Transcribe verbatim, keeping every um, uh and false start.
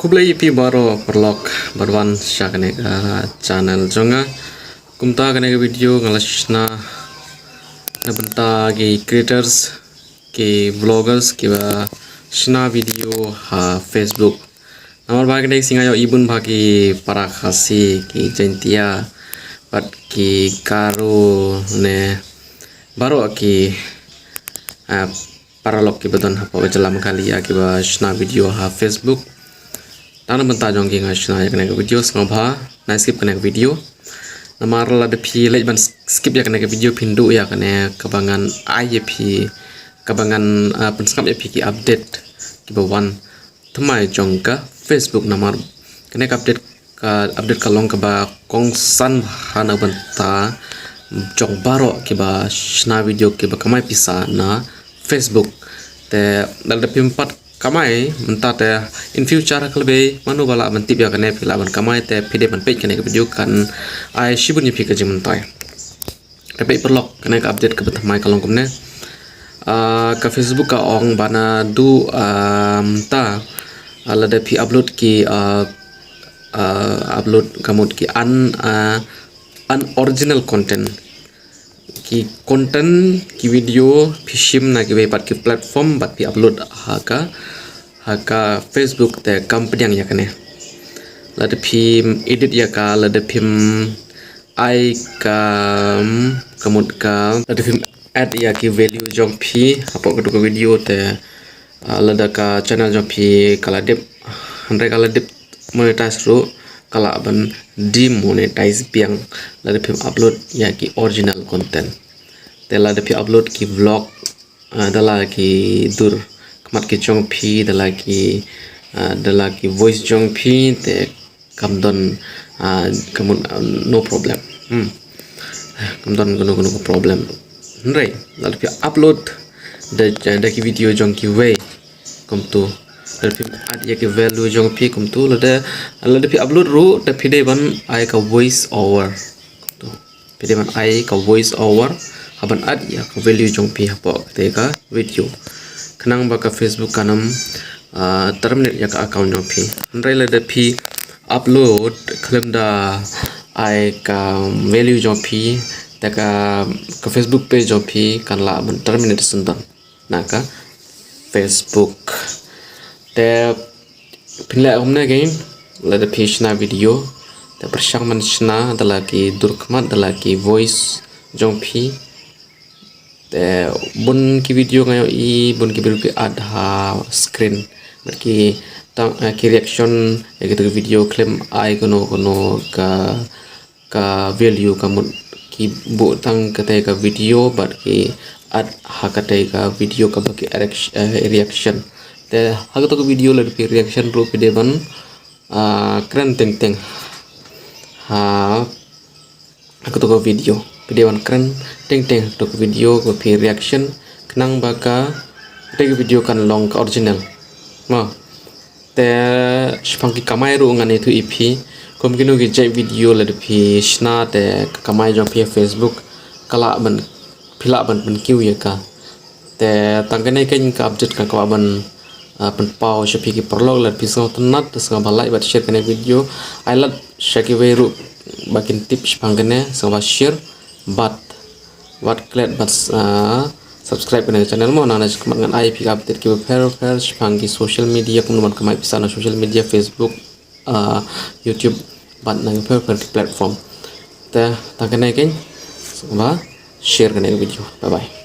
Khublei ïa phi baroh paralok bad wan sha kane ka channel jong nga. Kumta kane ka video nga la shna na bynta ki creators, ki vloggers kiba shna video ha Facebook. Namar ba kane ka sngi nga ïohi bun bha ki para Khasi, ki Jaintia bad ki Garo ne baroh ki, ah, paralok kiba don hapoh ka jylla Meghalaya kiba shna video ha Facebook. Tang na bynta jong ki nga shna ïa kane ka video, sngewbha nai skip kane ka video. Namar lada phi leit ban skip ïa kane ka video phin duh ïa kane kaba ngan ai ïa phi, kaba ngan, ah, pynsngap ïa phi ki update kiba wan thymmai jong ka Facebook. Namar kane ka update, ka update ka long kaba kongsan ha na bynta jong baroh kiba shna video kiba kamai pisa na Facebook. Te lada phim pat kamai mynta te in future ha ka lawei mano ba lah ban tip ïa kane, phi lah ban kamai, te phi dei ban peit kane ka video, kan ai shibun ïa phi ka jingmyntoi. Te peit paralok, kane ka update kaba thymmai ka long kumne. Ah, ka Facebook ka ong ba naduh, ah, mynta, ah, lada phi upload ki, ah, ah, upload ka mut ki un, ah, unoriginal content, ki content, ki video phi shim na kiwei pat ki platform bad phi upload ha ka, ha ka Facebook te kam pdiang ïa kane. Lada phim edit ïa ka, lada phim ai ka, ka mut ka, lada phim add ïa ki value jong phi hapoh kato ka video te, ah, lada ka channel jong phi ka la dep, hynrei ka la dep monetize ruh, ka lah ban demonetize biang lada phim upload ïa ki original content. Te lada phi upload ki vlog, ah, da la ki dur khmat ki jong phi, da la ki, ah, da la ki voice jong phi, te kam don, ah, ka mut, ah, no problem. Hmm. Kam don kano kano ka problem. Hynrei lada phi upload da, da ki video jong kiwei, kumto, lada phim add ïa ki value jong phi, kumto, lada, lada phi upload ruh te phi dei ban ai ka voice over. Kumto. Phi dei ban ai ka voice over ha ban add ïa ka value jong phi hapoh kata ka video, khnang ba ka Facebook kan ym, ah, terminate ïa ka account jong phi. Hynrei lada phi upload khlem da ai ka value jong phi, te ka, ka Facebook page jong phi kan lah ban terminate syndon na ka Facebook. Te phin leh kumne kein, lada phi shna video, te pyrshang ban shna da la ki dur khmat, da la ki voice jong phi. Te bun ki video nga ïohi bun ki briew ki add ha screen, bad ki tang, eh, ki reaction ïa kito ki video khlem ai kano kano ka, ka value, ka mut ki buh tang kata ka video bad ki add ha kata ka video kaba ki reaction, eh, reaction. Te ha kato ka video lada phi reaction ruh phi dei ban, ah, kren teng teng ha, ha kato ka video. Phi dei ban kren teng teng ha kato ka video kaba phi reaction, khnang ba ka, kata ka video kan long ka original. Mo. Te shaphang ki kamai ruh ngan ïathuh ïa phi, kum kino ki jait video lada phi shna te ka kamai jong phi ha Facebook ka lah ban, phi lah ban pynkiew ïa ka. Te tang kane kein ka update ka kwah ban, ah, pynpaw sha phi ki paralok. Lada phi sngewtynnat te sngewbha like bad share kane video. Ai lad sha kiwei ruh ba kin tip shaphang kane, sngewbha share bad, bad klet bad, ah, subscribe kane ka channel mo, nang na ka mat ngan ai phi ka update kiba pher pher shaphang ki social media, kumno ban kamai pisa na social media, Facebook, ah, YouTube bad na ki pher pher ki platform. Te tang kane kein, sngewbha share kane ka video. Bye bye.